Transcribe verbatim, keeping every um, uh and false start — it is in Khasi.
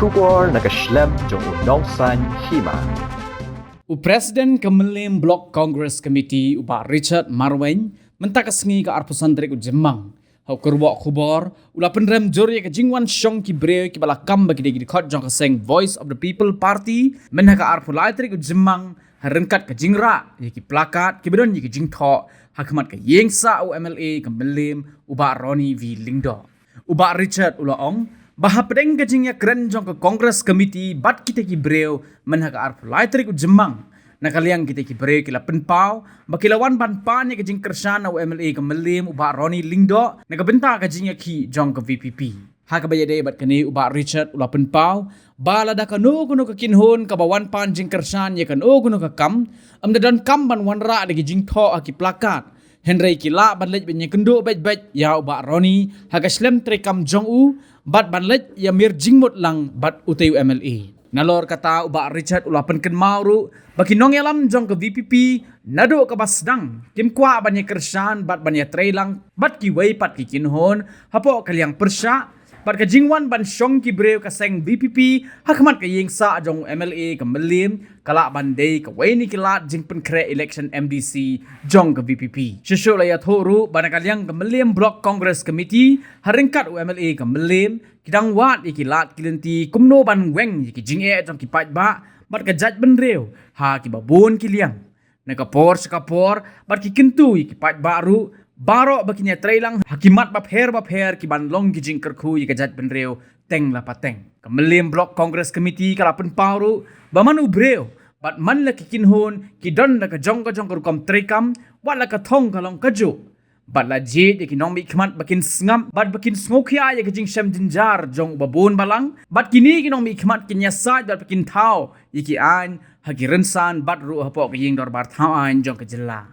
Khubor na ka shlem jong u Nongsaiñ Hima. U President ka Mylliem Block Congress Committee, u Bah Richard Marwein, mynta ka sngi ka arphew san tarik u Jymmang, ha u kyrwoh khubor u la pynrem jur ïa ka jingwan shong ki briew kiba la kam ba ki dei ki dkhot jong ka seng Voice of the People Party, mynta ka arphew lai tarik u Jymmang, ha ryngkat ka jingrah ïa ki plakat kiba don ïa ki jingthoh ha khmat ka ïing sah u M L A ka Mylliem, u Bah Ronnie V Lyngdoh. U Bah Richard u la ong ba hapdeng ka jingïakren jong ka Congress Committee bad kita ki briew mynta ka arphew lai tarik u Jymmang, na ka liang kita ki briew ki la pynpaw ba ki la wan ban pan ïa ka jingkyrshan na u M L A ka Mylliem, u Bah Ronnie Lyngdoh, na ka bynta ka jingïakhih jong ka V P P. Ha kaba ïadei bad kane, u Bah Richard u la pynpaw ba lada kano kano ka kynhun kaba wan pan jingkyrshan ïa kano kano ka kam, ym da donkam ban wanrah da ki jingthoh ha ki plakat, hynrei ki lah ban leit ban ïakynduh beit beit ïa u Bah Ronnie ha ka shlem treikam jong u, bad ban leit ïamir jingmut lang bad utei u M L A. Nalor kata, u Bah Richard u la pynkynmaw ruh ba ki nongïalam jong ka V P P naduh kaba sdang kim kwah ban ïakyrshan bad ban ïatreilang bad kiwei pat ki kynhun hapoh ka liang pyrshah, bad ka jingwan ban shong ki briew ka seng V P P ha khmat ka ïing sah jong u M L A ka Mylliem ka lah ban dei kawei na ki lad jingpynkhreh election M D C jong ka V P P. Shuh shuh la ïathuh ruh ba na ka liang ka Mylliem Block Congress Committee ha ryngkat u M L A ka Mylliem, ki dang wad ïa ki lad ki lynti kumno ban weng ïa ki jingeh jong ki paidbah bad ka jaitbynriew ha kiba bun ki liang, na ka por sha ka por, bad ki kyntu ïa ki paidbah ruh baroh ba kin ïatreilang ha ki mat bapher bapher ki ban long ki jingkyrkhu ïa ka jaitbynriew teng la pateng. Ka Mylliem Block Congress Committee ka la pynpaw ruh ba man u briew bad man la ki kynhun ki don da ka jong ka jong ka rukom treikam, wat la ka thong ka long kajuh, bad la jied ïa ki nongmihkhmat ba kin sngap bad ba kin sngewkhia ïa ka jingshem jynjar jong u babun balang, bad kine ki nongmihkhmat kin ïasaid bad ba kin thaw ïa ki aiñ ha ki rynsan bad ruh hapoh ka ïing dorbar thaw aiñ jong ka jylla.